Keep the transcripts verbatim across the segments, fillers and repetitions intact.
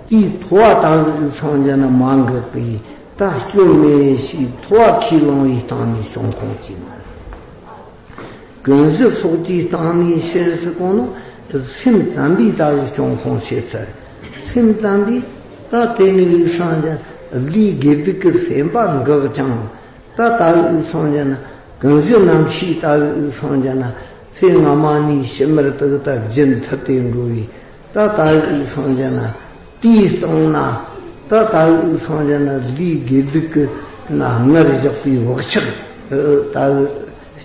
དེའི་ཐོ་བ་ད་གི་སངས་རྒྱས་ན་མ་འགག་གི། ད་སྐྱོན་མེད་ཞེས་ཐོ་བ་ཁས་བླངས་པའི་སྟེང་ནས་བྱུང་ཁུངས་ཀྱི་མ། ཀུན་གཞི་སོགས་ཀྱི་སྟེང་ནས་བཤད་ཟེར་གོ་ནོ། དེ་སེམས་ཙམ་པའི་ད་གི་བྱུང་ཁུངས་བཤད་ཚར། སེམས་ཙམ་པའི་ད་དེ་ནི་སངས་རྒྱས་ལས་དགེ་སྡིག་གི་སེམས་པ་འགག་ཅིང་། ད་ད་གི་སངས་རྒྱས་ན་ཀུན་གཞི་རྣམ་ཤེས་ད་གི་སངས་རྒྱས་ན་ཚེ་སྔ་མ་ནས་ཕྱི་མར་དག་ད་རྒྱུན་མཐུད་དེ་འགྲོ་བའི། ད་ད་གི་སངས་རྒྱས་ན་དེའི་སྟེང་ན། ད་ད་གི་སངས་རྒྱས་ན་ལས་དགེ་སྡིག་གི་ན་སྔར་བཞག་པའི་བག་ཆགས། ད་གི་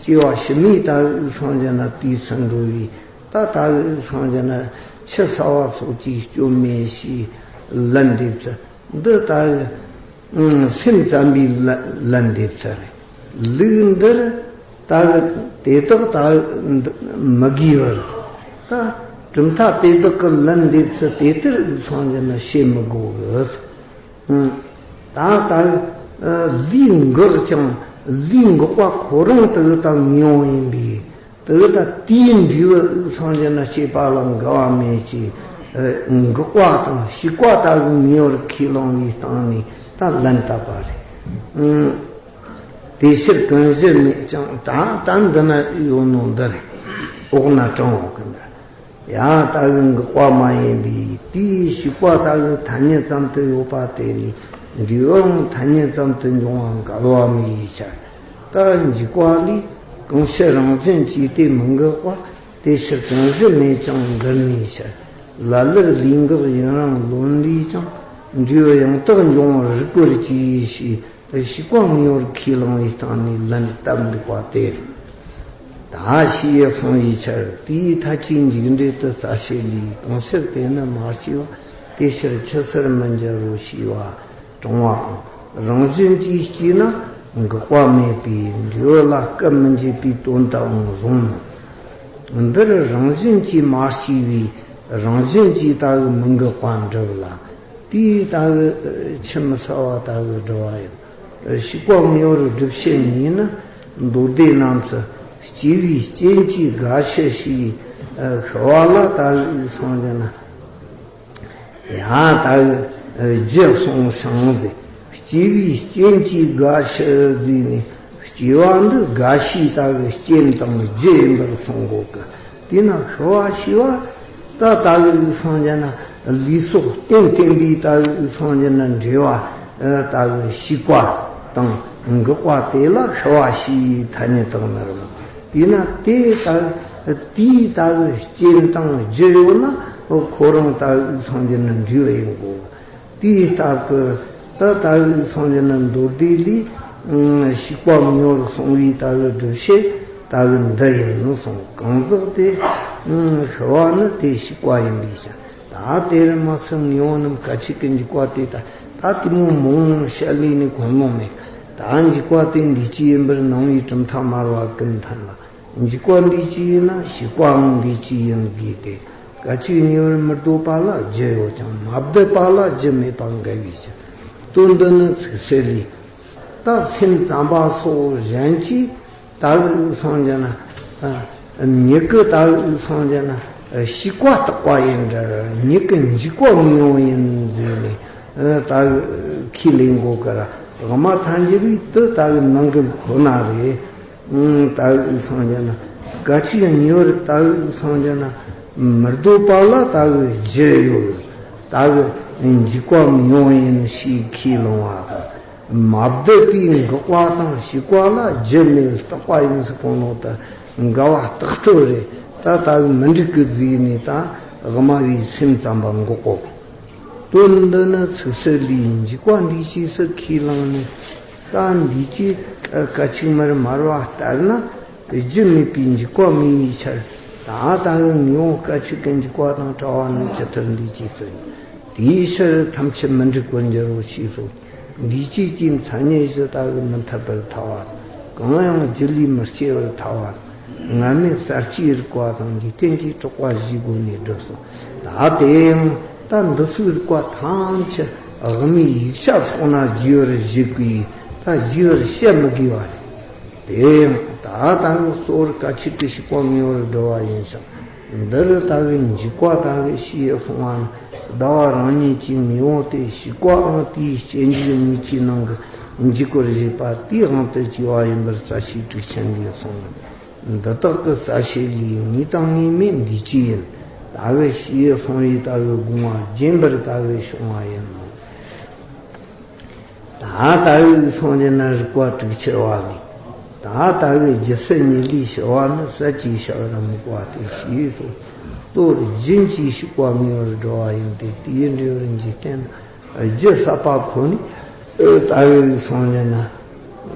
སྐྱེ་བ་ཕྱི་མའི་ད་གི་སངས་རྒྱས་ན་དུས་སུ་འགྲོ་བའི། ད་ད་གི་སངས་རྒྱས་ན་ཆུད་ཟ་བ་སོགས་ཀྱི་སྐྱོན་མེད་ཞེས་ལན་འདེབས་ཚུལ་འདི་ད་གི་སེམས་ཙམ་པའི་ལ་ལན་འདེབས་ཚུལ་རེད། ལུགས་འདིར་ད་གི་དེ་དག་ད་གི་མི་དགོས་པར། ད་གྲུབ་མཐའ་དེ་དག་གི་ལན་འདེབས་ཚུལ་དེ་ལྟར་སངས་རྒྱས་ན་བཤད་མི་དགོས་གི། ད་ལྟ་ལས་འགག་ཅིང་ལས་འགག་པ་ཁོ་རང་དེ་ད་ངེས་པ་ཡིན་པས། དེ་ད་དེའི་འབྲས་བུ་སངས་རྒྱས་ན་སྐྱེས་པ་ལ་འགལ་བ་མེད་ཅེས། འགག་པ་དང་ཞིག་པ་ད་གི་ངེས་པར་ཁས་བླངས་པའི་སྟེང་ནས་ད་ལན་བཏབ་པ་རེད། དེ་ཕྱིར་ཀུན་གཞི་མེད་ཅིང་། ད་ད་འདི་ན་ཡོད་ནོ་འདི་རེད། འོག་ན་དྲང་འོག་གི་འདི། ཡང་ད་གི་འགག་པ་མ་ཡིན་པས། དེའི་ཞིག་པ་ད་གི་ཐ་སྙད་ཙམ་དུ་ཡོད་པ་དེ་ནི་འབྲས་བུའང་ཐ་སྙད་ཙམ་དུ་འབྱུང་བ་འགལ་བ་མེད་ཡིན་ཕྱིར། ད་འཇིག་པ་ལས་གང་ཕྱིར་རང་བཞིན་གྱིས་དེ་མི་འགག་པ། དེ་ཕྱིར་ཀུན་གཞི་མེད་ཅིང་འདིར་ནི་ཕྱིར། ལ་ལར་ལས་འགག་ཡུན་རིང་ལོན་ལས་ཀྱང་། འབྲས་བུ་ཡང་དག་འབྱུང་བར་རིག་པར་གྱིས་ཞེས། ཞིག་པ་ངེས་པར་ཁས་བླངས་པའི་སྟེང་ནས་ལན་བཏབ་འདུག་པ་དེ་རེད། ད་ཞེས་གསུངས་པའི་ཕྱིར། དེའི་མཐའ་ཅིག་འཇིག་འབྲས་དུ་རྩ་བཤད་ལས། གང་ཕྱིར་དེ་ནི་མ་སྐྱེས་པ། དེ་ཕྱིར་ཆུད་ཟོས་མི་འགྱུར་རོ་ཞེས་པ་དྲང་བའམ། རང་བཞིན་གྱིས་སྐྱེས་ན་འགག་པ་མེད་པས་འབྲས་བུ་ལ་སྐབས་མི་འབྱེད་པའི་དོན་དུའང་རུང་མོད། འདིར་རང་བཞིན་གྱིས་མ་སྐྱེས་པས་རང་བཞིན་གྱིས་ད་གི་མི་འགག་པ་འགྲུབ་ལ། དེས་ད་གི་ཆུད་མི་ཟ་བ་ད་གི་སྒྲུབ་པ་ཡིན། ཞིག་པ་ངེས་པར་སྒྲུབ་བྱེད་ཉིད་ནི། མདོ་སྡེ་རྣམས་སུ་སྐྱེ་བའི་རྐྱེན་གྱིས་རྒ་ཤི་ཞེས་ཤི་བ་ལ་ད་གི་སངས་རྒྱས་ན། ཡང་ད་གི་རྒྱུ་གསུངས་ཤིང་། དེ་སྐྱེ་བའི་རྐྱེན་གྱིས་རྒ་ཤི་ཟེར་ནས། སྐྱེ་བ་འདི་རྒ་ཤིའི་ད་གི་རྐྱེན་དང་རྒྱུ་ཡིན་པར་གསུང་གོ་གི། དེས་ན་ཤི་བ་ཤི་བ་ད་ད་གི་སངས་རྒྱས་ན་ལུས་སྲོག་རྟེན་བརྟེན་པའི་ད་གི་སངས་རྒྱས་ན་འབྲེལ་བ། ད་གི་ཞིག་པ་དང་འགག་པ་དེ་ལ་ཤི་བ་ཞེས་ཐ་སྙད་བཏགས་ནི་རེད། དེས་ན་དེ་ད་དེའི་ད་གི་རྐྱེན་དང་རྒྱུ་ཡོད་ན་ཁོ་རང་ད་གི་སངས་རྒྱས་ན་འབྲས་བུ་ཡིན་གོ། དེའི་སྟབས་ཀྱིས་ད་ད་གི་སངས་རྒྱས་ན་མདོ་སྡེ་ལས། ཞིག་པ་ངེས་པར་གསུངས་པའི་ད་གི་སྒྲུབ་བྱེད་ད་གི་འདི་ཡིན་ནོ་གསུངས། གང་ཟག་དེ་ཤི་བ་ནི་དེ་ཞིག་པ་ཡིན་པའི་ཕྱིར། ད་དེར་མ་ཚད་ངེས་པ་རྣམས་སྐད་ཅིག་གི་འཇིག་པ་དེ་ད་ད་དེ་མོ་མང་བཤད་ལས་ནི་གོ་ནོ་མེད། ད་འཇིག་པ་དེ་འདི་ཅི་ཡིན་པར་སྣང་བའི་གྲུབ་མཐའ་སྨྲ་བ་ཀུན་ལྷན་ལ། འཇིག་པ་འདི་ཅི་ཡིན་ན་ཞིག་པའང་འདི་ཅི་ཡིན་དགོས་ཏེ། སྐད་ཅིག་ཉེ་བར་མི་སྡོད་པ་ལ་རྒྱུ་ཡོད་ཀྱང་མ་བསྡུས་པ་ལ་རྒྱུ་མེད་པ་འགལ་བའི་ཕྱིར། དོན་འདི་ནི་ཚིག་གསལ་ལས། ད་སེམས་ཙམ་པ་སོགས་གཞན་གྱིས་ད་གི་སངས་རྒྱས་ན། མྱུ་གུ་ད་གི་སངས་རྒྱས་ན་ཞིག་པ་བཏགས་པ་ཡིན་འདྲ། མྱུ་གུ་འཇིག་པ་དངོས་པོ་ཡིན་ཟེར་ནས་ད་གི་ཁས་ལེན་གོ་གི་ར། དབུ་མ་ཐལ་འགྱུར་བས་དེ་ད་གི་མི་འགལ་ཁོ་ན་རེད། ད་གི་སངས་རྒྱས་ན་སྐད་ཅིག་ཉེ་བར་ད་གི་སངས་རྒྱས་ན་མི་སྡོད་པ་ལ་ད་གི་རྒྱུ་ཡོད། ད་གི་འཇིག་པ་དངོས་པོ་ཡིན་ཞེས་ཁས་ལོང་བ་དང་། མ་བསྡུས་པའི་འགག་པ་དང་ཞིག་པ་ལ་རྒྱུ་མེད་རྟག་པ་ཡིན་ཟེར་གོ་ནོ་དེ་འགལ་བ་རྟགས་སྤྲོད་རེད། ད་ད་གི་མི་འགྲིག་གི་ཟེར་ནས་ད་དབུ་མ་པས་སེམས་ཙམ་པ་འགོག་གོ། དོན་འདི་ནི་ཚིག་གསལ་ལས། འཇིག་པ་འདི་ཅེས་སུ་ཁས་བླངས་ནས། ད་འདི་ཅེས་སྐད་ཅིག་མར་སྨྲ་བ་ལྟར་ན་རྒྱུ་མེད་པའི་འཇིག་པ་དངོས་པོའི་ཕྱིར། ད་ལྟ་གི་ངེས་པ་སྐད་ཅིག་གི་འཇིག་པ་དང་བྲལ་བ་ནི་ཇི་ལྟར་འདི་ཅེས་སུ། དེའི་ཕྱིར་ཐམས་ཅད་མི་འགྲིག་པར་འགྱུར་རོ་ཞེས་སོ། འདི་ཅེས་ཀྱི་མཚན་ཉིད་བཞི་ལྟ་བུ་མི་འཐད་པར་ཐལ་བ་དང་། གང་ཡང་རྒྱུ་ལས་མི་སྐྱེ་བར་ཐལ་བ་དང་། སྔར་མེད་གསར་སྐྱེའི་རིགས་པ་དང་འཇིག་རྟེན་གྱི་གྲགས་པ་བཞིའི་སྒོ་ནས་བསྒྲུབས་སོ། ད་དེ་ཡང་ད་འདི་ཚོའི་རིགས་པ་ཐམས་ཅད་དབུ་མའི་ཡིག་ཆ་སོགས་ན་རྒྱས་པར་བཞེད་དགོས། ད་རྒྱས་པར་བཤད་མི་དགོས་པ་རེད། དེ་ཡང་ད་ལྟ་གཙོ་བོར་སྐད་ཅིག་གི་ཞིག་པ་ངེས་པར་སྒྲུབ་པ་ཡིན་ཞིང་། འདིར་ལྟ་བུའི་འཇིག་པ་ལྟ་བུའི་ཞེས་གསུངས་པ་ནི་ ཟླ་བ་རང་ཉིད་ཀྱི་ངེས་པ་དེ་ཞིག་པའང་དེའི་སྐྱེ་འཇིག་གཉིས་ཀྱི་ནང་གི་འཇིག་པར་བྱེད་པ་དེའི་དབང་དུ་བྱས་པ་ཡིན་པར་རྩ་ཤེས་དྲུག་ཅན་གྱིས་གསུངས། འདི་དག་གི་རྩ་ཤེས་ལས་ངེས་དང་ངེས་མེད་འདུས་བྱས་ཡིན། ད་གི་ཞེས་གསུངས་པའི་ད་གི་དགོངས་པ་རྗེན་པར་ད་གི་བྱུང་བ་ཡིན་ནོ། ད་ད་གི་སངས་རྒྱས་ན་རིག་པ་དྲུག་ཆེ་བ་ལས། ད་ད་གི་རྒྱུ་སེལ་གཉིས་ལས་ཞི་བ་ནི་ཟད་ཅེས་བྱ་བར་དམིགས་པ་སྟེ་ཞེས་སོ། གཙོ་བོར་རྒྱུན་གྱིས་ཞིག་པ་ངེས་པར་འགྲོ་བ་ཡིན་ཏེ། དེའི་འབྲས་བུར་འཇིག་རྟེན་རྒྱུ་ཟད་པ་ཁོ་ནས་ད་གི་སངས་རྒྱས་ན་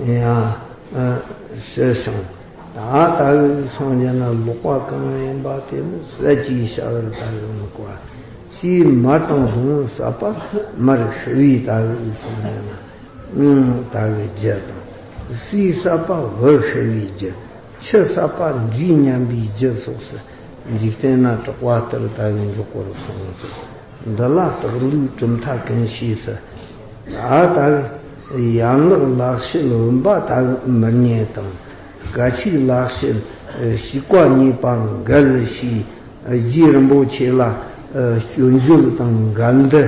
ཡང་ཞི་ཞིང་། ད་ལྟ་བུའི་སངས་རྒྱས་ན་ལོག་པ་གང་ཡིན་པ་དེ་ནི་ཟད་ཅེས་བྱ་བར་ལྟ་བུའི་དམིགས་པ། ཞེས་མར་དང་སྡོང་བོ་ཟད་པ་མར་ཤི་བའི་ལྟ་བུའི་སངས་རྒྱས་ན། ལྟ་བུའི་རྒྱུ་དང་། ཟས་ཟད་པ་བུ་ཤི་བའི་རྒྱུ། ཆུ་ཟད་པ་འབྲས་ཉམས་པའི་རྒྱུ་སོགས་སུ་འཇིག་རྟེན་ན་གྲགས་པ་ལྟར་ལྟ་བུའི་འཇོག་པར་གསུངས་སོ། འདི་ལ་རྟགས་ལུགས་གྲུབ་མཐའ་ཀུན་ཤེས་སུ། ད་ལྟ་ཡན་ལག་ལག་ཕྱིས་བུམ་པ་ལྟ་བུ་མི་རྙེད་དང་། སྐད་ཅིག་ལག་ཕྱིས་ཞིག་པ་རྙེད་པ་འགལ་ཞེས་རྗེ་རིན་པོ་ཆེ་ལ་སྤྱོད་འཇུག་དང་འགལ་འདུ་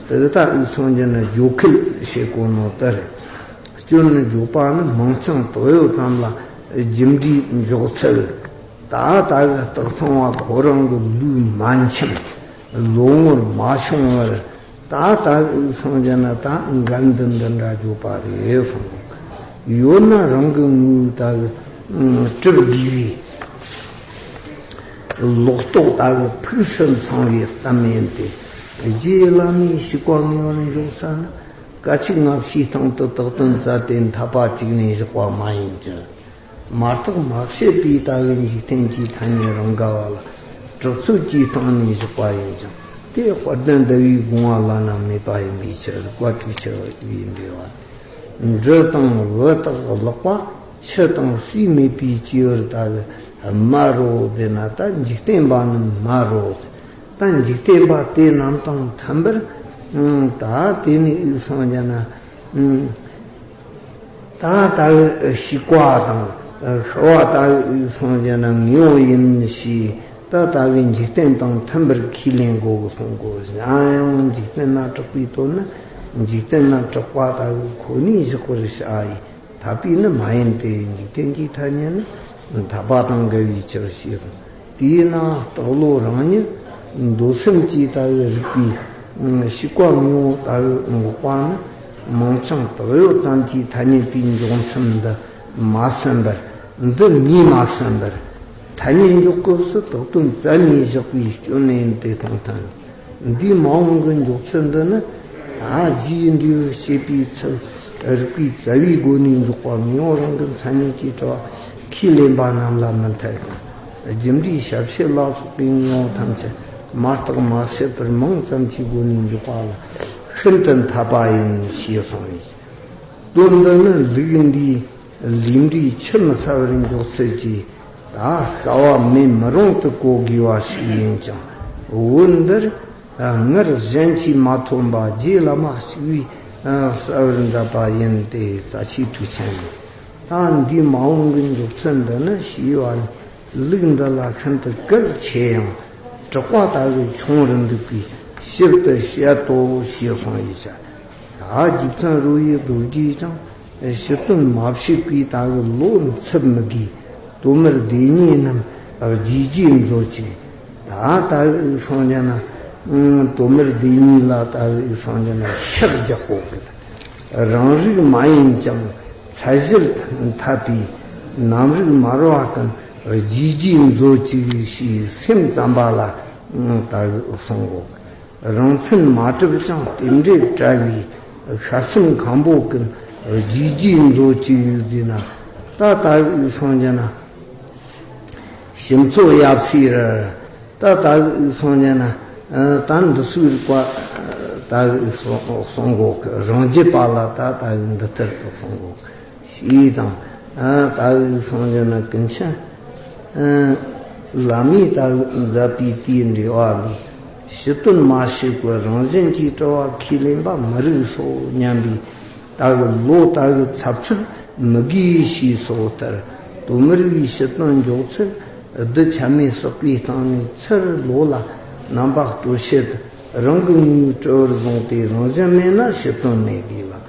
དེ་ལྟ་བུའི་སངས་རྒྱས་ན་ཇོ་ཁལ་བྱེད་གོ་ནོ་ལྟར། སྤྱོད་འཇུག་པ་ནི་མིང་རྐྱང་བཏགས་ཡོད་ཙམ་ལ་རྒྱུ་འབྲས་འཇོག་ཚུལ། ད་ལྟ་གི་རྟགས་ཚང་བ་ཁོ་རང་གི་ལུས་མ་འཆམ། ལོ་ངོར་མ་བྱུང་བར། ད་ལྟ་གི་སངས་རྒྱས་ན་ད་འགལ་འདུ་འདི་འདྲ་བརྗོད་པ་རེད་གསུངས། ཡོད་ན་རང་གི་ངོས་ད་གི་གྲུབ་དགོས་པའི་ལོག་རྟོག་ད་གི་ཕུགས་སུ་འཚང་བའི་གཏམ་ཡིན་ཏེ། རྗེ་བླ་མས་ཞིག་པ་ངེས་པར་འཇོག་ས་ནི། སྐད་ཅིག་སྔ་ཕྱིའི་སྟེང་དུ་བཏགས་དོན་བཙལ་ཏེ་འཐད་པ་གཅིག་ནས་བཞག་པ་མ་ཡིན་ཀྱང་། མ་བརྟགས་མ་དཔྱད་པའི་ལྟ་བའི་འཇིག་རྟེན་གྱི་ཐ་སྙད་རང་ག་བ་ལ་གྲགས་ཚོད་ཀྱི་སྟེང་ནས་བཞག་པ་ཡིན་ཀྱང་། དེ་དཔལ་ལྡན་ཟླ་བའི་དགོངས་པ་བླ་ན་མེད་པ་ཡིན་པའི་ཕྱིར། རིགས་པ་དྲུག་ཆེ་བའི་འགྲེལ་བ། འབྲུ་དང་བུ་དག་ལག་པ། ཆུ་དང་ཟས་མེད་པའི་སྐྱེས་བུར་ལྟ་བུ་དམར་རོ་ཟེར་ན། ད་འཇིག་རྟེན་པ་ནི་དམར་རོ་ཟེར། ད་འཇིག་རྟེན་པ་དེ་རྣམས་དང་མཐུན་པར། ད་དེ་ནས་ཨི་སངས་རྒྱས་ན། ད་ལྟ་བུ་ཞིག་པ་དང་ཤི་བ་ལྟ་བུ་ཨི་སངས་རྒྱས་ན་ངེས་པ་ཡིན་ཞེས། ད་ལྟ་བུའི་འཇིག་རྟེན་དང་མཐུན་པར་ཁས་ལེན་དགོས་གསུང་གོ། གཞན་ཡང་འཇིག་རྟེན་ན་གྲགས་པའི་དོན་ནི། འཇིག་རྟེན་ན་གྲགས་པ་ལྟ་བུ་ཁོ་ནས་བཞག་པར་བྱ་ཡི། འཐད་པའི་ནི་མ་ཡིན་ཏེ། འཇིག་རྟེན་གྱི་ཐ་སྙད་ནི་འཐད་པ་དང་འགལ་བའི་ཕྱིར་ཞེས་གསུངས། དེས་ན་རྟགས་ལོ་རང་ཉིད་མདོ་སེམས་ཀྱི་ལྟ་བུའི་རིགས་པའི་ཞིག་པ་ངེས་པ་ལྟ་བུ་འགོག་པ་ནི། མིང་རྐྱང་བཏགས་ཡོད་ཙམ་གྱི་ཐ་སྙད་པའི་འཇོག་མཚམས་འདི་མ་ཟིན་པར། འདི་ངོས་མ་ཟིན་པར། ཐ་སྙད་འཇོག་སྐབས་སུ་བཏགས་དོན་བཙལ་ནས་བཞག་པའི་སྐྱོན་ཡིན་ཏེ་མཐོང་ཐལ། འདིའི་མ་འོངས་ཀྱི་འཇོག་ཚུལ་འདི་ནི། ད་རྗེའི་འབྲས་བུ་བྱེད་པའི་ཚུལ། རིགས་པའི་རྩ་བའི་སྒོ་ནས་འཇོག་པ་ངེས་པ་རང་གི་མཚན་ཉིད་ཀྱིས་གྲུབ་པ་ཁས་ལེན་པ་རྣམས་ལ་མི་འཐད་ཀྱང་། རྒྱུ་འབྲས་ཞབས་ཕྱི་ལ་སོགས་པའི་ངོ་བོ་ཐམས་ཅད་མ་བརྟགས་མ་དཔྱད་པར་མིང་ཙམ་གྱི་སྒོ་ནས་འཇོག་པ་ལ་ཤིན་ཏུ་འཐད་པ་ཡིན་ཞེས་གསུངས་པས། དོན་འདི་ནི་ལུགས་འདིའི་ལུས་འབྲས་ཆུད་མི་ཟ་བར་འཇོག་ཚུལ་གྱིས། ད་རྩ་བ་མེད་མི་རུང་དུ་གོ་དགོས་པ་ཞིག་ཡིན་ཀྱང་། བོད་འདིར་སྔར་གཞན་གྱིས་མ་ཐོན་པ་རྗེ་བླ་མ་གཅིག་པུས་གསལ་བར་མཛད་པ་ཡིན་ཏེ། རྩ་ཆེའི་དྲུག་ཅན་ཡིན། ད་འདིའི་མ་འོངས་ཀྱི་འཇོག་ཚུལ་འདི་ནི་ཞེས་པ་ནི། ལུགས་འདི་ལ་ཤིན་ཏུ་གལ་ཆེ་ཡང་གྲགས་པ་ལྟ་བུ་ཆུང་རུ་འདུག་པས་ཞིབ་ཏུ་བཤད་དོ་ཞེས་གསུངས་ཡོད་ཀྱང་། ད་རྗེ་བཙུན་རོ་ཡི་རྡོ་རྗེས་ཀྱང་ཞུ་དོན་མ་ཕྱེད་པའི་ལྟ་བུ་བློ་འཚུབ་མི་དགོས། དོ་མེར་སྡེ་གཉིས་རྣམས་རྗེས་རྗེས་མཛོད་ཅིག། ད་ལྟ་བུ་སངས་རྒྱས་ན། དོ་མེར་སྡེ་གཉིས་ལ་ལྟ་བུ་སངས་རྒྱས་ན་ཕྱག་རྒྱག་གོ་གི། རང་རིག་མ་ཡིན་ཀྱང་ཚད་གཞིར་འཐད་པའི་རྣམ་རིག་མ་རུངས་པ་ཀུན་རྗེས་རྗེས་མཛོད་ཅིག་ཞེས་སེམས་ཙམ་པ་ལ་ལྟ་བུ་གསུང་གོ་གི། རང་མཚན་མ་གྲུབ་ཀྱང་རྟེན་འབྲེལ་བྲལ་བའི་ཤར་སེམས་མཁན་པོ་ཀུན་རྗེས་རྗེས་མཛོད་ཅིག་ཟེར་ན། ད་ལྟ་བུ་སངས་རྒྱས་ན། ཞིམ་མཚོ་ཡབ་སྲས་ར། ད་ལྟ་བུ་སངས་རྒྱས་ན། ད་འདི་སུའི་རིགས་པ་ལྟ་བུ་གསུང་གོ་གི། རང་རྒྱུད་པ་ལ་ད་ལྟ་བུ་འདི་ལྟར་གསུང་གོ་གི། ཞེས་དང་། ད་ལྟ་བུ་སངས་རྒྱས་ན་ཀུན་མཁྱེན་བླ་མས་ལྟ་བུ་མཛད་པའི་དེའི་འགྲེལ་བ་ལས། ཞུ་དོན་མ་ཕྱེད་པར་རང་བཞིན་གྱིས་གྲུབ་པ་ཁས་ལེན་པ་མི་རིགས་སོ་སྙམ་པའི་ལྟ་བུ་བློ་ལྟ་བུ་འཚབ་འཚུབ་མི་དགོས་ཞེས་སོགས་ལྟར། དོ་མེར་བའི་ཞུ་དོན་འཇོག་ཚུལ་རྡུལ་ཆ་མེ་བསྲེགས་པའི་སྟེང་ནས་ཚུར་བློ་ལ་རྣམ་པ་གཏོད་བྱེད་ རང་གི་ངོས་དཀྲི་བར་བཟུང་སྟེ། རང་བཞིན་མེད་ན་ཕྱི་དོན་མེད་དགོས་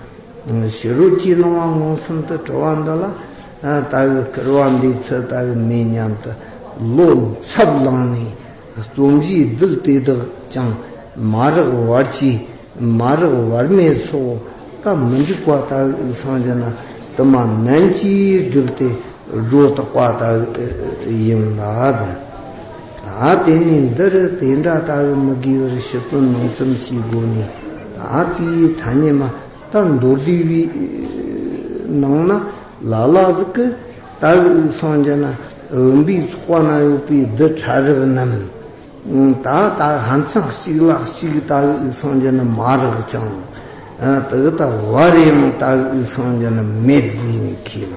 ལ། ཕྱི་རོལ་གྱི་སྣང་བ་མངོན་སུམ་དུ་དཀྲི་བ་འདི་ལ། ད་གི་སྐུར་བ་འདེབས་ཚུལ་ད་གི་མེད་སྙམ་དུ། བློ་འཚབ་ལངས་ནས་རྩོམ་གཞིའི་རྡུལ་དེ་དག་ཀྱང་མ་རག་བར་གྱིས། མ་རག་བར་མེད་སོགས་ད་མི་འགྲིག་པ་ལྟ་བུ་སོང་རྒྱུ་ན། དུ་མ་ནན་གྱིས་བསྒྲུབས་ཏེ་སྒྲོ་བཏགས་པ་ལྟ་བུ་ཡིན་ལ། ད་དེ་ནས་འདི་རུ་དེ་འདྲ་ལྟ་བུ་མི་དགོས་པར་ཕྱི་དོན་ནང་ཙམ་གྱི་སྒོ་ནས། ད་དེའི་ཐ་སྙད་མ་ད་མདོ་སྡེ་བའི་ནང་ན་ལ་ལ་ཟིག་གི་ལྟ་བུ་སོང་རྒྱུ་ན། བུམ་པའི་ཚོགས་པ་ན་ཡོད་པའི་རྡུལ་ཕྲ་རབ་རྣམས། ད་ད་ཕན་ཚུན་གཅིག་ལ་གཅིག་ལྟ་བུ་སོང་རྒྱུ་ན་མ་རག་ཅིང་། དེ་ད་བར་ཡང་ལྟ་བུ་སོང་རྒྱུ་ན་མེད་ཟེར་ནས་ཁས་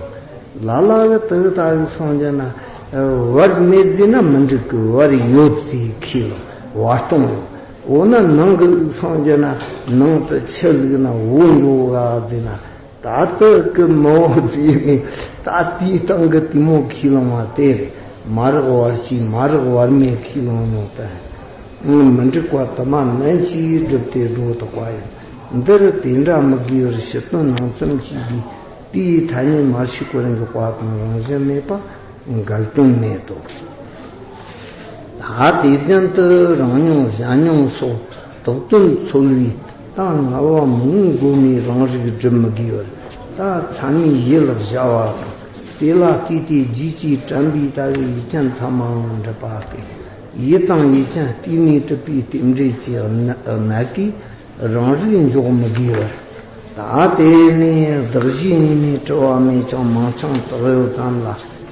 བླངས། ལ་ལ་གིས་དེ་ལྟ་བུ་སོང་རྒྱུ་ན་བར་མེད་ཟེར་ན་མི་འགྲིག་གི། བར་ཡོད་ཟེར་ཁས་བླངས། བར་སྟོང་ཡོད། འོ་ན་ནང་གི་སོང་རྒྱུ་ན་ནང་དུ་ཆུ་བླུགས་ན་འོ་འགྱོ་ག་ཟེར་ན། ད་དེ་གི་མི་འོ་ཟེར་ནས། ད་དེའི་སྟེང་གི་དེ་མོ་ཁས་བླངས་པ་དེ་རེད། མ་རག་བར་གྱིས་མ་རག་བར་མེད་ཁས་བླངས་ནོ་ད། མི་འགྲིག་པ་དུ་མ་ནན་གྱིས་བསྒྲུབས་ཏེ་སྒྲོ་བཏགས་པ་ཡིན། འདིར་དེ་འདྲ་མི་དགོས་པར་ཕྱི་དོན་ནང་ཙམ་གྱིས་དེའི་ཐ་སྙད་མ་ཞིག་པར་འཇོག་པ་དང་རང་བཞིན་མེད་པ་འགལ་དོན་མེད་དོ། ད་དེ་བཞིན་དུ་རང་མྱོང་གཞན་མྱོང་སོགས་དག་དོན་འཚོལ་བའི། ད་ངལ་བ་མང་པོ་བསྒོམས་ནས་རང་རིག་སྒྲུབ་མི་དགོས་པར། ད་ཚད་མའི་ཡུལ་བཞག་པ་དང་། དེ་ལ་ལྟོས་ཏེ་རྗེས་ཀྱིས་དྲན་པའི་ལྟ་བའི་ཡུལ་ཅན་ཚང་མའང་འགྲུབ་པ་སྟེ། ཡུལ་དང་ཡུལ་ཅན་ལྟོས་ནས་གྲུབ་པའི་རྟེན་འབྲེལ་གྱི་གནད་ཀྱིས་རང་རིག་འཇོག་མི་དགོས་པར། ད་དེ་ནས་གདགས་གཞིའི་ངོས་ནས་དཀྲི་བ་མེད་ཀྱང་མིང་རྐྱང་བཏགས་ཡོད་ཙམ་ལ།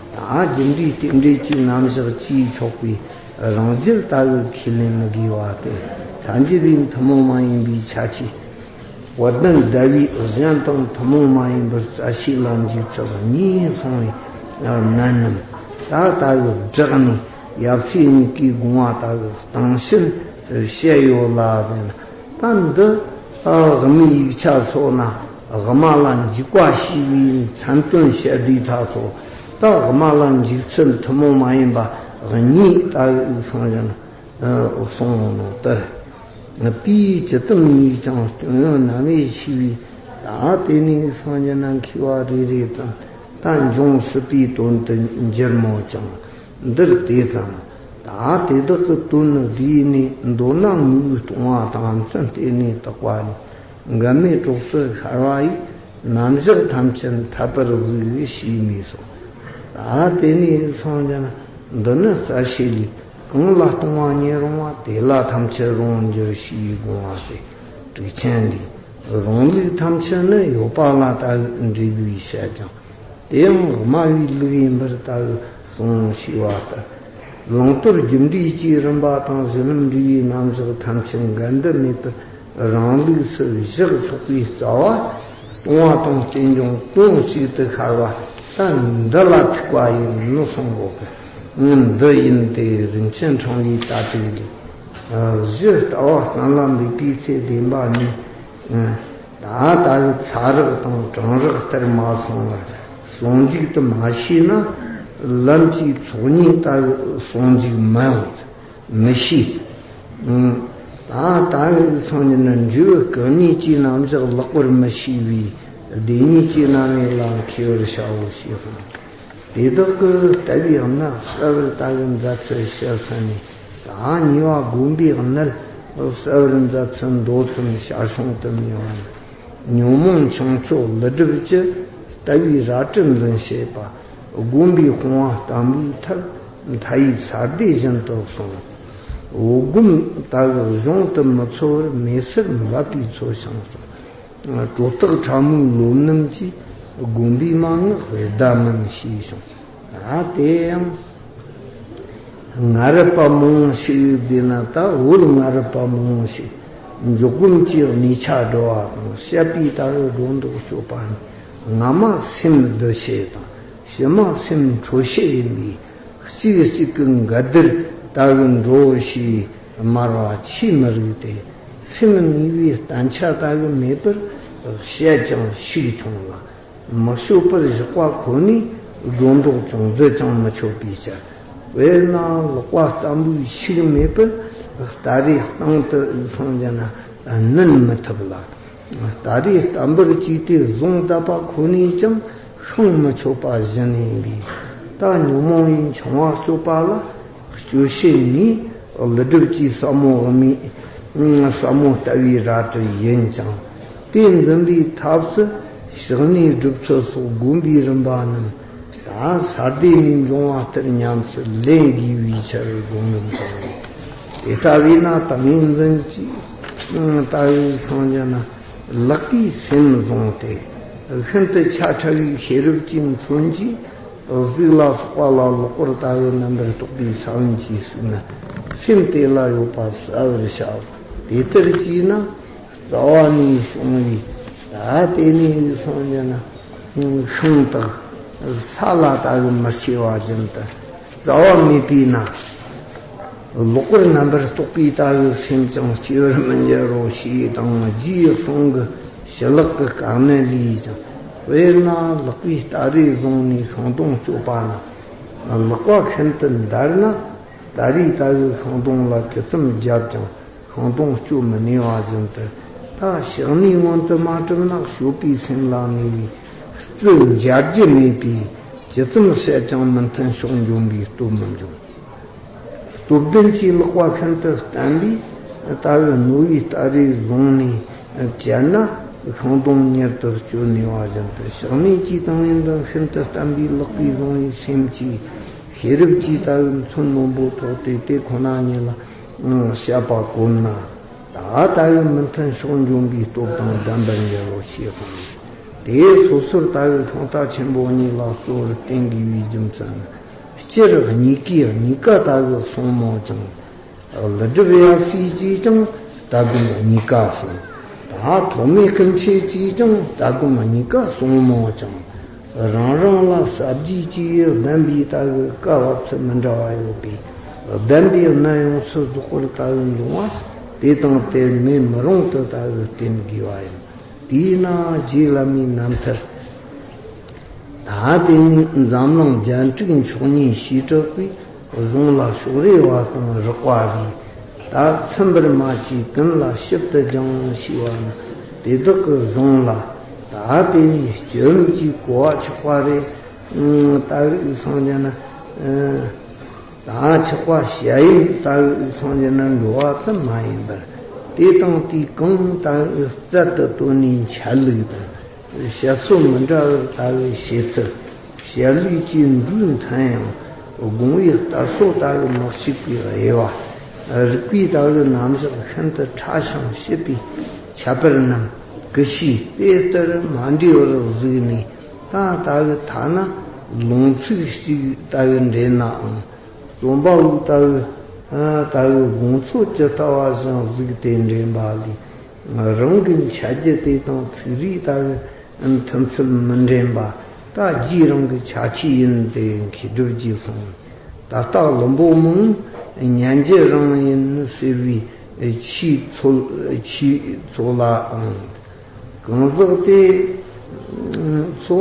ད་རྒྱུ་འབྲས་རྟེན་འབྲེལ་གྱི་རྣམ་གཞག་ཅེས་ཆོག་པའི་རང་རྒྱུད་ལྟ་བུ་ཁས་ལེན་མི་དགོས་པ་སྟེ། ཐལ་འགྱུར་བའི་ཐུན་མོང་མ་ཡིན་པའི་ཁྱད་ཆོས། བར་ལྡན་ཟླ་བའི་གཞན་དང་ཐུན་མོང་མ་ཡིན་པར་རྩ་ཤེ་ལ་འཇུག་ཚུལ་གཉིས་གསུངས་པའི་གནད་རྣམས་ད་ལྟ་བུ་བསྒྲགས་ནས་ཡབ་སྲས་གཉིས་ཀའི་དགོངས་པ་ལྟ་བུ་གཏིང་ཕྱིན་བཤད་ཡོད་ལ་ཟེར་ན། ད་འདི་དབུ་མའི་ཡིག་ཆ་སོགས་ན་དབུ་མ་ལ་འཇུག་པ་ཞེས་པའི་མཚན་དོན་བཤད་དུས་ད་ཚོ། ད་དབུ་མ་ལ་འཇུག་ཚུལ་ཐུན་མོང་མ་ཡིན་པ་གཉིས་ལྟ་བུ་གསུངས་བཞིན་གསུངས་ནོ་ལྟར། དེའི་ཇི་ལྟར་ནུས་ཀྱང་སྐྱོན་ཡོན་རྣམ་དབྱེ་ཤེས་པའི། ད་དེ་ནས་སངས་རྒྱས་ན་མཁས་པ་རེ་རེ་ཙམ་ད་འབྱུང་སྲིད་པའི་དོན་དུ་འགྱུར་མོད་ཀྱང་འདིར་དེ་ཙམ། ད་དེ་དག་གི་དོན་ནི་བསྡུས་ནས་མདོར་ན་ངོ་བོའི་སྟོང་པ་དང་ཚུལ་བརྟེན་ནས་བཏགས་པ་ནི། འགལ་མེད་གྲོགས་སུ་ཤར་བ་ཡི་རྣམ་གཞག་ཐམས་ཅད་འཐད་པར་གཟིགས་ཞེས་སྨོས་སོ། ད་དེ་ནས་སངས་རྒྱས་ན་འདི་ནི་རྩ་ཤེ་ལས། གང་ལ་སྟོང་པ་ཉིད་རུང་བ། དེ་ལ་ཐམས་ཅད་རུང་བར་འགྱུར་ཞེས་དགོངས་པ་སྟེ། དྲུག་ཆེན་ལས། རུང་ལུགས་ཐམས་ཅད་ནི་ཡོད་པ་ལ་ལྟ་བུ་འགྲེལ་བས་བཤད་ཀྱང་། དེ་ཡང་སྨྲ་བའི་ལུགས་ཡིན་པར་ལྟ་བུ་གསུངས་ཞེས་པ་ལྟར། བླང་དོར་རྒྱུ་འབྲས་ཀྱི་རིམ་པ་དང་གཞི་ལམ་འབྲས་བུའི་རྣམ་གཞག་ཐམས་ཅད་འགལ་འདུ་མེད་པར་རང་ལུགས་སུ་བཞག་ཆོག་པའི་རྩ་བ། སྟོང་པ་དང་རྟེན་འབྱུང་དོན་གཅིག་ཏུ་ཤར་བ་ད་འདི་ལ་ཐུག་པ་ཡིན་ནོ་གསུང་གོ་གི། ངས་འདི་ཡིན་ཏེ་རིན་ཆེན་ཕྲེང་བའི་ལྟ་དྲེག་ལས། གཞི་ལྟ་བ་གཏན་ལ་འབེབས་པའི་ཚེ་བདེན་པ་གཉིས། ད་ལྟ་བུ་ཚ་རགས་དང་གྲང་རགས་ལྟར་མ་སོང་བར་ཟུང་འཇུག་ཏུ་མ་ཤེས་ན། ལམ་གྱི་ཚོགས་གཉིས་ལྟ་བུ་ཟུང་འཇུག་མི་ཡོང་། མི་ཤེས། ད་ལྟ་བུ་སོང་ཉིད་ནི་འབྲས་བུ་སྐུ་གཉིས་ཀྱི་རྣམ་གཞག་ལེགས་པར་མི་ཤེས་པས་བདེན་གཉིས་ཀྱི་རྣམ་དབྱེ་ལ་མཁས་པར་བྱའོ་ཞེས་གསུངས། དེ་དག་གི་ལྟ་བའི་གནད་གསལ་བར་ལྟ་བུ་མཛད་ཚུལ་བཤད་ཟིན་ནས། ད་གཉིས་པ་སྒོམ་པའི་གནད་གསལ་བར་མཛད་ཚུལ་མདོ་ཙམ་ཞར་བྱུང་དུ་མི་ཡོང་། ཉོན་མོངས་བྱང་ཆུབ་ཀླུ་སྒྲུབ་ཀྱི་ལྟ་བའི་རལ་གྲི་འཛིན་བྱེད་པ། སྒོམ་པའི་དཔུང་པ་བརྟན་པོའི་ཐབས་མཐའ་ཡས་ས་སྡེ་བཞིན་དུ་གསུངས། འོ་སྒོམ་ལྟ་བུ་གཞུང་དུ་མི་འཚོལ་བར་མེ་སེར་འབབ་པའི་ཚུལ་བྱུང་གསུངས། གྲོ་སྟག་ཕྲ་མོའི་ལོ་རྣམས་ཀྱིས་དགོན་པའི་མན་ངག་དཔེ་ཟླ་མིན་ཞེས་བྱུང་། ད་དེ་ཡང་ངར་པ་མང་ཞིག་བསྡད་ན། ད་བོད་ངར་པ་མང་ཞིག་འཇོག་སྒོམ་གྱི་གནས་ཆ་བསྒྲུབ་པ་དང་བཤད་པའི་ལྟ་བུ་སྒྲོ་འདོགས་གཅོད་པ་ནི། སྔ་མ་སེམས་འདུ་བྱེད་དང་ཕྱི་མ་སེམས་འཕྲོ་བྱེད་ཡིན་པས། གཅིག་གཅིག་གི་འགལ་ཟླར་ལྟ་བུ་འགྲོ་ཞེས་སྨྲ་བ་ཆེས་མི་རིགས་ཏེ། སེམས་ངེས་པའི་བརྟན་ཆ་ལྟ་བུ་མེད་པར་བཤད་ཀྱང་ཤུགས་ཆུང་ལ། མི་ཤོད་པར་བཞག་པ་ཁོ་ནས་སྒྲོ་འདོགས་ཅུང་ཟད་ཀྱང་མི་ཆོད་པའི་ཕྱིར། དཔེར་ན་ལག་པ་བརྟན་པོའི་ཤུགས་མེད་པར་ སྟ་རེ་སྟེང་དུ་སོང་རྒྱུ་ན་གནོན་མི་ཐུབ་ལ། སྟ་རེ་ལྟ་འབུར་གྱིས་དེ་བཟུང་བཏབ་པ་ཁོ་ནས་ཀྱང་ཤིང་མི་ཆོད་པ་བཞིན་ཡིན་པས། ད་ཉོན་མོངས་པའི་འཆིང་བ་གཅོད་པ་ལ་སྤྱོད་བྱེད་ནི་ཀླུ་སྒྲུབ་ཀྱི་ཟབ་མོ་དབུ་མའི་ཟབ་མོ་ལྟ་བུའི་རལ་གྲི་ཡིན་ཅིང་། དེ་འཛིན་པའི་ཐབས་སུ་ཕྱག་ནས་སྒྲུབ་ཚུལ་སོགས་བསྒོམ་པའི་རིམ་པ་རྣམས། ད་ས་སྡེ་ནས་འབྱུང་བ་ལྟར་ཉམས་སུ་ལེན་དགོས་པའི་ཕྱིར་དགོངས་ཡོད་ཀྱང་། དེ་ལྟ་བས་ན་ཏིང་ངེ་འཛིན་གྱི་ལྟ་བའི་སངས་རྒྱས་ན་ལག་གིས་སེམས་བཟུང་སྟེ། ཤིན་ཏུ་ཆ་ཕྲ་བའི་ཤེས་རབ་ཀྱི་མཚོན་གྱིས་གཟུགས་ལ་སོགས་པ་ལ་ལོག་པར་ལྟ་བའི་རྣམ་པར་རྟོག་པའི་ས་བོན་གྱིས་བསྲེགས་ན། སེམས་དེ་ལ་ཡོད་པ་གསལ་བར་བྱའོ། དེ་ལྟར་བགྱིས་ན། རྩ་བ་ནས་བྱུང་བའི་ད་དེ་ནས་སོང་རྒྱུ་ན་ཤིང་དག་ས་ལ་ལྟ་བུ་མི་སྐྱེ་བ་བཞིན་དུ་རྩ་བ་མེད་པས་ན། ལོག་པར་རྣམ་པར་རྟོག་པའི་ལྟ་བུ་སེམས་ཀྱང་སྐྱེ་བར་མི་འགྱུར་རོ་ཞེས་དང་། རྗེའི་གསུང་གི་ཞི་ལྷག་གི་དཀའ་གནད་ལས་ཀྱང་། དཔེར་ན་ལག་པའི་སྟ་རེ་བཟུང་ནས་ཤིང་སྡོང་གཅོད་པ་ན། ལག་པ་ཤིན་ཏུ་འདར་ན་སྟ་རེ་ལྟ་བུའི་ཤིང་སྡོང་ལ་ཇི་ཙམ་བརྒྱབ་ཀྱང་། ཤིང་སྡོང་གཅོད་མི་ནུས་པ་བཞིན་དུ། ད་ཕྱག་ནས་མངོན་དུ་མ་བྲུབ་ན་སྤྱོད་པའི་སེམས་ལ་ནུས་པའི་རྩི་འབྱར་རྒྱུ་མེད་པས། ཇི་ཙམ་བཤད་ཀྱང་མི་མཐུན་ཕྱོགས་འཇོམས་པའི་སྟོབས་མི་འབྱུང་། སྟོབས་ལྡན་གྱིས་ལག་པ་ཤིན་ཏུ་བརྟན་པས་ལྟ་བུ་རྣོ་བའི་སྟ་རེ་བཟུང་ནས་བཅད་ན་ཤིང་སྡོང་མྱུར་དུ་གཅོད་ནུས་པ་བཞིན་དུ། ཕྱག་ནས་ཀྱི་ཏིང་ངེ་འཛིན་ཤིན་ཏུ་བརྟན་པས་ལག་པས་བཟུང་བའི་སེམས་ཀྱིས་ཤེས་རབ་ཀྱི་ལྟ་བུ་མཚོན་རྣོན་པོ་ཐོགས་ཏེ་དེ་ཁོ་ན་ཉིད་ལ། ཨང་། བཤད་པ་གོམས་ན། ད་ལྟ་བུའི་མི་མཐུན་ཕྱོགས་འཇོམས་པའི་སྟོབས་དང་ལྡན་པར་འགྱུར་རོ་ཞེས་གསུངས། དེས་སོ་སོར་ལྟ་བུའི་ཤིང་རྟ་ཆེན་པོ་གཉིས་ལ་གཙོ་བོར་བསྟན་དགོས་པའི་རྒྱུ་མཚན། སྤྱིར་གཉིས་ཀའི་གཉིས་ཀ་ལྟ་བུ་གསུང་མོད་ཀྱང་། ཀླུ་སྒྲུབ་ཡབ་སྲས་ཀྱིས་ཀྱང་ལྟ་སྒོམ་གཉིས་ཀ་གསུངས། ད་ཐོགས་མེད་སྐུ་མཆེད་ཀྱིས་ཀྱང་ལྟ་སྒོམ་གཉིས་ཀ་གསུང་མོད་ཀྱང་། རང་རང་ལ་ཟབ་རྒྱས་ཀྱི་བདེན་པའི་ལྟ་བུ་སྐབས་བབ་ཚུལ་མི་འདྲ་བ་ཡོད་པས། བདེན་པའི་གནད་ཡོངས་སུ་རྫོགས་པར་ལྟ་བུ་འབྱུང་བ་དེ་དང་དེར་མེད་མི་རུང་དུ་ལྟ་བུ་བསྟན་དགོས་པ་ཡིན། དེས་ན་རྗེ་བླ་མའི་རྣམ་ཐར། ད་དེ་ནས་འཛམ་གླིང་རྒྱན་དྲུག་མཆོག་གཉིས་ཞེས་གྲགས་པའི་གཞུང་ལ་ཕྱོགས་རེ་བ་དང་རགས་པ་རེ། ད་ཚིམ་པར་མ་བྱས་ཀུན་ལ་ཞིབ་ཏུ་སྦྱང་ཞེས་པ་ནི་དེ་དག་གི་གཞུང་ལ། ད་དེ་ནས་སྤྱི་བོའམ་གྱི་གོ་བ་ཆགས་པ་རེ། ད་རིགས་སངས་རྒྱས་ན། ད་ཆགས་པ་ཞལ་ཡིན་ལྟ་བུའི་སངས་རྒྱས་ན་འགྲོ་བ་ཙམ་མ་ཡིན་པར། དེ་དང་དེའི་གང་ལྟ་བུའི་རྩལ་དུ་བཏོན་ནས་འཆད་ལུགས་དང་། བཤད་སྲོལ་མི་འདྲ་བར་ལྟ་བུའི་བྱེད་ཚུལ། བཤད་ལུགས་ཀྱི་འགྲོས་མཐུན་ཡང་དགོངས་པའི་གཏད་སོ་ལྟ་བུ་མི་གཅིག་པའི་དབྱེ་བ། རིགས་པའི་ལྟ་བུའི་རྣམ་གཞག་ཤིན་ཏུ་ཕྲ་ཞིང་ཞིབ་པའི་ཁྱད་པར་རྣམས་ཀུ་ཤའི་དཔེ་ལྟར་མ་འདྲེས་པར་གཟིགས་ནས། ད་ལྟ་བུའི་ཐ་ན་ལུང་ཚིག་གཅིག་ལྟ་བུ་འདྲེན་ནའང་། རྩོམ་པ་པོའི་ལྟ་བུ་ལྟ་བུའི་དགོངས་ཚུལ་ཇི་ལྟ་བ་བཞིན་གཟིགས་ཏེ་འདྲེན་པ་ལས། རང་གི་འཆད་རྒྱུ་དེ་དང་ཚིག་རིས་ལྟ་བུའི་མཐུན་ཚུལ་མི་འདྲེན་པ། ད་རྗེས་རང་གི་ཆ་ཆེ་ཡིན་ཏེ་མཁས་གྲུབ་ཀྱིས་གསུངས། ད་ལྟ་བླུན་པོ་མང་ཉན་རྒྱུ་རང་ཡིན་ཟེར་བའི་ཆོས་ཚོལ་ཆོས་ཚོལ་ལའང་། གང་ཟག་དེ་ཚོ་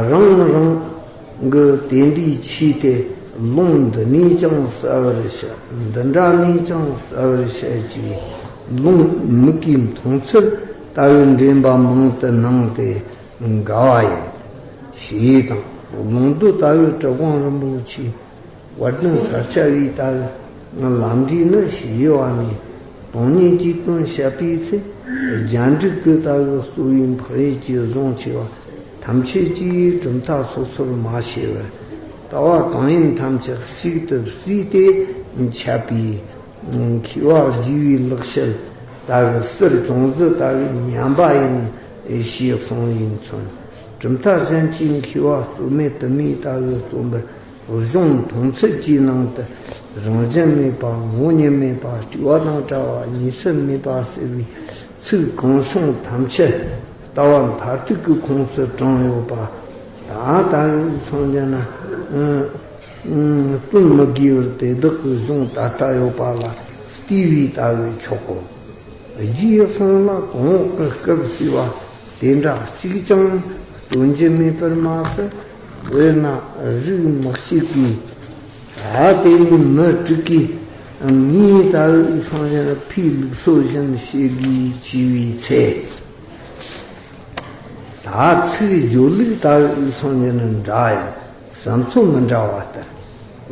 རང་རང་གི་དེ་འདྲའི་ཆོས་དེ་ལུང་འདི་ནས་ཀྱང་གསལ་བར་བཤད། འདི་འདྲ་ནས་ཀྱང་གསལ་བར་བཤད་ཅེས་ལུང་མིག་གིས་མཐོང་ཚུལ་ལྟ་བུའི་འདྲེན་པ་མང་དུ་སྣང་སྟེ་འགལ་བ་ཡིན། ཞེས་དང་། ལུང་སྡུད་ལྟ་བུའི་གྲུབ་དབང་རིན་པོ་ཆེའི་བར་དོན་ས་སྐྱ་པའི་ལྟ་བུའི་ལམ་འབྲས་ནི་ཞེས་བྱ་བ་ནས་སྟོང་ཉིད་ཀྱི་དོན་བཤད་པའི་ཚེ། རྒྱན་དྲུག་གི་ལྟ་བུའི་གཙོ་བོའི་འཕགས་ཡུལ་གྱི་གཞུང་ཆེ་བ་ཐམས་ཅད་ཀྱིས་གྲུབ་མཐའ་སོ་སོར་མ་ཕྱེ་བར་ལྟ་བ་གང་ཡིན་ཐམས་ཅད་གཅིག་ཏུ་བསྲེས་ཏེ་འཆད་པའི་མཁས་པ་རྒྱས་པའི་ལེགས་བཤད་ལྟ་བུ་གསེར་ཅུང་ཟད་ལྟ་བུའི་མཉམ་པ་ཡིན་ཞེས་གསུངས་པས་མཚོན། གྲུབ་མཐའ་གཞན་གྱི་མཁས་པ་རྩོད་མེད་དུ་མའི་ལྟ་བུ་རྩོམ་པར་གཞུང་མཐོང་ཚུལ་གྱི་ནང་དུ་རང་བཞིན་མེད་པ་ངོ་བོ་ཉིད་མེད་པ་སྤྲོས་པ་དང་བྲལ་བ་གཉིས་སུ་མེད་པ་ཟེར་བའི་ཚིག་གང་བྱུང་ཐམས་ཅད་ལྟ་བ་མཐར་ཐུག་གི་ཁོངས་སུ་དྲངས་ཡོད་པ། ད་ལྟ་བུའི་སངས་རྒྱས་ན་སྟོན་མི་དགོས་པར་དེ་དག་གི་གཞུང་ད་ལྟ་ཡོད་པ་ལ་བལྟས་པའི་ལྟ་བུ་ཆོག་གོ། རྗེའི་གསུང་ལ་གོང་འོག་གི་སྐབས་ཟེར་བ་དེ་འདྲ་གཅིག་ཀྱང་སྟོན་རྒྱུ་མེད་པར་མ་ཟད། དཔེར་ན་རིགས་མི་གཅིག་པའི། ད་དེ་ནི་མི་དྲུག་གིས་ ངས་ད་འུ་སང་ཡར་ཕའི་ལུགས་སྲོལ་བཞིན་བྱེད་དགོས་བྱས་པའི་ཚེ། ད་ཚིག་སྦྱོར་ལུགས་ད་འུ་སང་ཡར་འདྲ་ཡང་བསམ་ཚུལ་མི་འདྲ་བ་ལྟར།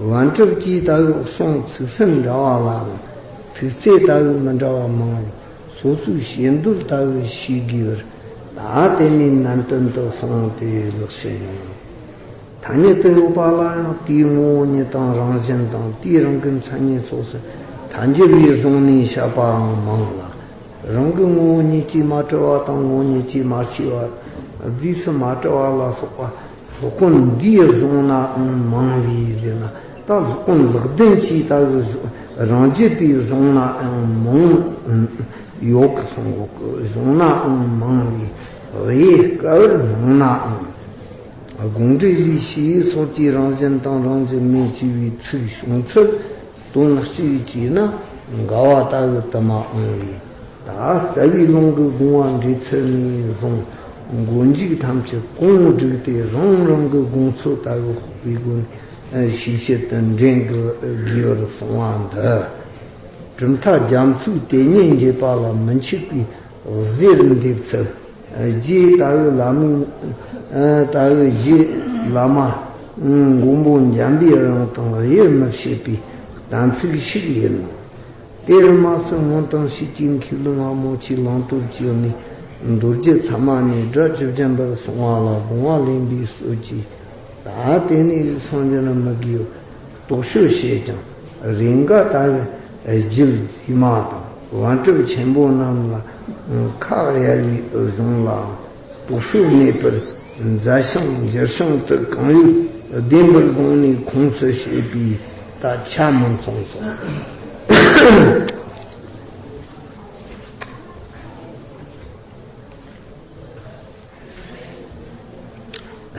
པཎ་གྲུབ་ཀྱིས་ད་འུ་གསུང་ཚིག་སུམ་འདྲ་བ་ལའང་ཐུགས་བརྩེ་ད་འུ་མི་འདྲ་བ་མང་བས། སོ་སོའི་བྱེད་འདོད་ད་འུ་ཤེས་དགོས་པར། ད་དེ་ནས་ནན་ཏན་དུ་གསུངས་ཏེ་ལེགས་བཤད་ཡོང་། ཐ་སྙད་དུ་ཡོད་པ་ལ་ཡང་དེའི་ངོ་བོ་ཉིད་དང་རང་བཞིན་དང་དེའི་རང་གི་མཚན་ཉིད་སོགས་སུ་ཐལ་འགྱུར་བའི་གཞུང་ནས་བཤད་པའང་མང་ལ། རང་གི་ངོ་བོ་ཉིད་ཀྱིས་མ་གྲུབ་པ་དང་ངོ་བོ་ཉིད་ཀྱིས་མ་ཤེས་པ། རྫས་སུ་མ་གྲུབ་པ་ལ་སོགས་པ་སློབ་དཔོན་འདིའི་གཞུང་ནའང་མང་བས་ཟེར་ན། ད་སློབ་དཔོན་ལེགས་ལྡན་གྱིས་ད་རང་རྒྱུད་པའི་གཞུང་ནའང་མང་ཡོད་གི་གསུང་གོ་གི། གཞུང་ནའང་མང་བས་དབྱེ་དཀའ་བར་སྣང་ནའང་། དགོངས་འགྲེལ་ལས་ཞེས་སོགས་ཀྱི་རང་བཞིན་དང་རང་བཞིན་མེད་ཅེས་པའི་ཚིག་བྱུང་ཚུལ་དོན་གཅིག་བྱས་ན་འགལ་བ་ལྟ་བུ་དུ་མ་འོང་བས། ད་རྩ་བའི་ལུང་གི་དགོངས་པ་འགྲེལ་ཚུལ་ནས་བཟུང་མགོ་མཇུག་ཐམས་ཅད་གོང་བསྒྲིགས་ཏེ་རང་རང་གི་དགོངས་ཚུལ་ལྟ་བུ་དཔོག་པའི་སྒོ་ནས་ཞིབ་བཤེར་དུ་འདྲེན་དགོས་པར་གསུངས་པ་འདི། གྲུབ་མཐའ་རྒྱ་མཚོའི་དེ་ཉིད་འབྱེད་པ་ལ་མི་འཆུག་པའི་གཟེར་འདེབས་ཚུལ། རྗེ་ལྟ་བུའི་བླ་མའི། ལྟ་བུའི་རྗེ་བླ་མ་མགོན་པོ་འཇམ་པའི་དབྱངས་དང་དབྱེར་མི་ཕྱེད་པའི་གཏན་ཚིགས་ཤིག་ཡིན་ནོ། དེར་མ་ཟད་སྔོན་དང་ཕྱིས་ཀྱི་མཁས་བླུན་ང་མོ་ཆེའི་བླང་དོར་གྱི་གནས་མདོ་རྒྱུད་ཚད་མ་ནས་སྒྲ་ཇི་བཞིན་པར་གསུངས་པ་ལ་དགོངས་པ་ལེན་པའི་སྲོལ་གྱིས། ད་དེ་ནས་སངས་རྒྱས་ན་མི་དགེའི་རྟོག་དཔྱོད་བྱེད་ཀྱང་རེས་འགའ་ལྟ་བུའི་རྒྱུད་བཙུན་མ་དང་པཎ་གྲུབ་ཆེན་པོ་རྣམས་ལ་ཁ་གཡར་བའི་གཞུང་ལའང་རྟོག་དཔྱོད་མེད་པར་མཛའ་ཞིང་འགྱུར་ཞིང་དུ་གང་ཡོད་བདེན་པར་དགོངས་ནས་ཁོངས་སུ་བྱས་པས་ད་ཆ་མི་མཚུངས་སོ།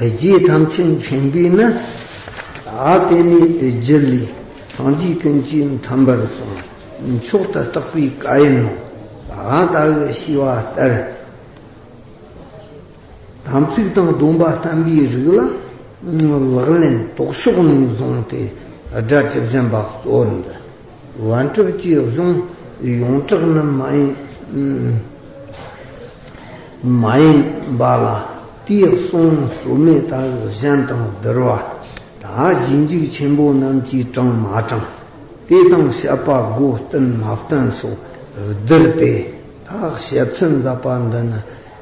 རྗེ་ཐམས་ཅད་མཁྱེན་པས་ནི། ད་དེ་ནས་རྒྱུད་ལས་སངས་རྒྱས་ཀུན་གྱིས་མཐུན་པར་གསུངས། མཆོག་ཏུ་བརྟགས་པའི་བཀའ་ཡིན་ནོ། ད་ལྟ་བུ་ཞེས་པ་ལྟར། དམ་ཚིག་དང་སྡོམ་པ་བསྟན་པའི་རིགས་ལ་ལག་ལེན་རྟོག་ཕྱོགས་ནས་བཟུང་སྟེ་སྒྲ་ཇི་བཞིན་པ་གཙོ་བོར་འདུ། པཎ་གྲུབ་ཀྱི་གཞུང་ཡོངས་གྲགས་ནི་མ་ཡིན། མ་ཡིན་པ་ལ་དེའི་གསུང་རྩོད་མེད་ལྟ་བུ་གཞན་དང་བསྡུར་བ། ད་རྗེས་འཇུག་ཆེན་པོ་རྣམས་ཀྱིས་དྲངས་མ་དྲངས། དེ་དང་བཤད་པ་དགོས་བསྟན་མ་བསྟན་སོགས་བསྡུར་ཏེ། ད་བཤད་ཚུལ་མཛད་པ་འདི་ནི་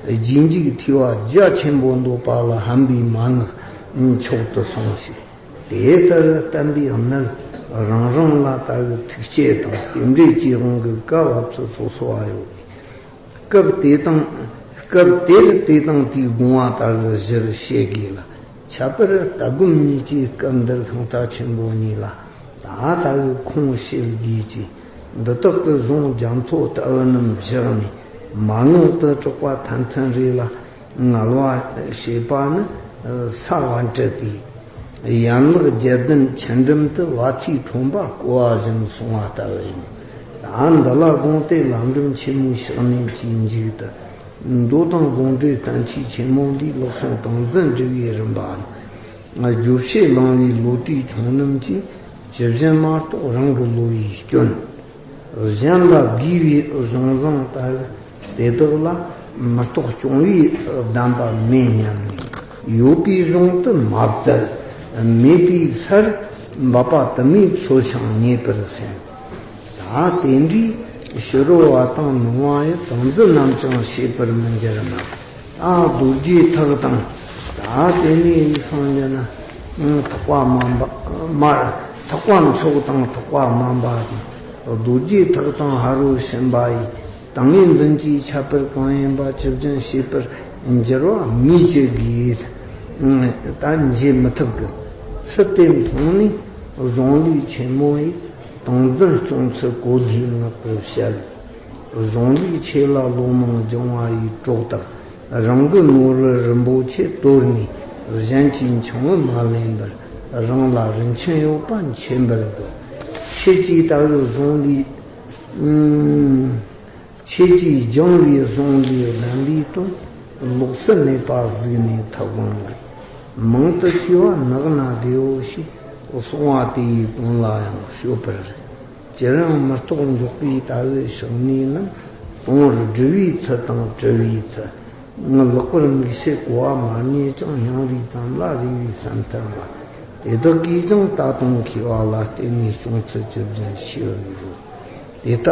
རྗེས་འཇུག་ཐོས་པ་རྒྱ་ཆེན་པོ་འདོད་པ་ལ་ཕན་པའི་མན་ངག་མཆོག་ཏུ་གསུངས་ཤིང་། དེ་ལྟར་བསྟན་པའི་གནད་རང་རང་ལ་ལྟ་བུའི་ཐུགས་བསྐྱེད་དང་རྟེན་འབྲེལ་གྱི་དབང་གིས་བཀའ་བབས་ཚུལ་སོ་སོ་བ་ཡོད་པས། སྐབས་དེ་དང་། སྐབས་དེར་དེ་དང་དེའི་དགོངས་པ་ལྟ་བུ་གཞིར་བྱེད་དགོས་ལ། ཁྱད་པར་ལྟ་སྒོམ་གཉིས་ཀྱི་སྐབས་འདིར་ཤིང་རྟ་ཆེན་པོ་གཉིས་ལ་ད་ལྟ་བུའི་ཁུངས་བཤད་དགོས་ཀྱི། འདི་དག་གི་གཞུང་རྒྱ་མཚོ་ལྟ་བུ་རྣམས་བཞག་ནས་མན་ངག་ཏུ་གྲགས་པ་ཐན་ཐུན་རེ་ལ་ངལ་བ་བྱེད་པ་ནི་ས་བོན་བྲི་སྟེ། ཡན་ལག་བརྒྱད་ལྡན་ཆུ་འགྲམ་དུ་བ་ཚྭའི་ཁྲོན་པ་བརྐོ་བ་བཞིན་སོང་བ་ལྟ་བུ་ཡིན། ད་འདི་ལ་དགོངས་ཏེ་ལམ་རིམ་ཆེན་མོའི་ཕྱག་ལེན་གྱི་མཇུག་ཏུ། མདོ་དང་དགོངས་འགྲེལ་བསྟན་བཅོས་ཆེན་མོ་འདིའི་ལེགས་གསུང་ཏིང་འཛིན་འབྲི་བའི་རིམ་པ། བརྗོད་བྱེད་བླང་བའི་བློ་གྲོས་ཆུང་རྣམས་ཀྱིས་ཇི་བཞིན་མ་རྟོགས་རང་གི་བློ་ཡིས་སྐྱོན། གཞན་ལ་དགོས་པའི་གཞུང་བཟང་ལྟ་བུ་དེ་དག་ལ་མི་རྟོགས་སྐྱོང་བའི་གདམས་པ་མེད་སྙམ་ནས་ཡོད་པའི་གཞུང་དུ་མ་བཙལ། མེད་པའི་སར་འབད་པ་དུ་མའི་འཚོལ་ཞིང་རྙེད་པར་སེམས། ད་དེ་འདྲའི་ཕྱི་རོལ་བ་དང་ནང་བ་ཡི་ཏིང་འཛིན་རྣམས་ཀྱང་བྱེད་པར་མི་འགྱུར་ན། ད་རྡོ་རྗེ་ཐེག་དང་། ད་དེ་ནས་ཡིག་སང་ཡིན་ན། ཐེག་པ་དམན་པ་མར། ཐེག་པ་མཆོག་དང་ཐེག་པ་དམན་པ་དང་། རྡོ་རྗེ་ཐེག་དང་ཕ་རོལ་ཕྱིན་པ་ཡི། ཏིང་ངེ་འཛིན་གྱི་ཁྱད་པར་གང་ཡིན་པ་ཇི་བཞིན་ཤེས་པར་འགྱུར་བ་སྨོས་ཅི་དགོས། ད་འབྱེད་མི་ཐུབ་གི། ཚུལ་དེ་མཐོང་ནས་གཞུང་ལུགས་ཆེན་མོ་ཡི། ཏིང་འཛིན་སྐྱོང་ཚུལ་གོ་ལྷའི་ངག་གི་བཤད། གཞུང་ལུགས་ཆེ་ལ་ལོ་མང་སྦྱོང་བ་ཡི་གྲོགས་དག་རང་གི་ནོར་བུ་རིན་པོ་ཆེ་དོར་ནས་གཞན་གྱི་འཆིང་བ་མ་ལེན་པར་རང་ལ་རིན་ཆེན་ཡོད་པ་མཁྱེན་པར་འདོད། ཁྱེད་ཀྱིས་ལྟ་བུའི་གཞུང་ལུགས། ཁྱེད་ཀྱིས་སྦྱངས་པའི་གཞུང་ལུགས་གདམས་པའི་དོན་ལོགས་སུ་མེད་པ་གཟིགས་ནས་ཐུགས་དགོངས་རིགས། མང་དུ་ཐོས་པ་ནགས་ན་བདེའོ་ཞེས་གསུངས་པ་དེ་ཡི་དོན་ལ་ཡང་ཤོད་པར་རིགས། ཅི་རང་མི་རྟོག་འཇོག་པའི་ལྟ་བའི་ཕྱག་ནས་ལམ། དང་པོར་སྒྲུབ་པའི་མཐུ་དང་གྲུབ་པའི་མཐུ། ངའི་ལེགས་པར་དམིགས་བྱས་གོ་བ་མ་རྙེད་ཀྱང་། སྙིང་རུས་ཙམ་ལ་རེ་བའི་བསམ་མཐུ་མ། དེ་དག་གིས་ཀྱང་ད་དུང་མཁས་པ་ལ་བརྟེན་ནས་བྱུང་ཚུལ་ཇི་བཞིན་ཤེས་པར་འགྱུར། དེ་ལྟ་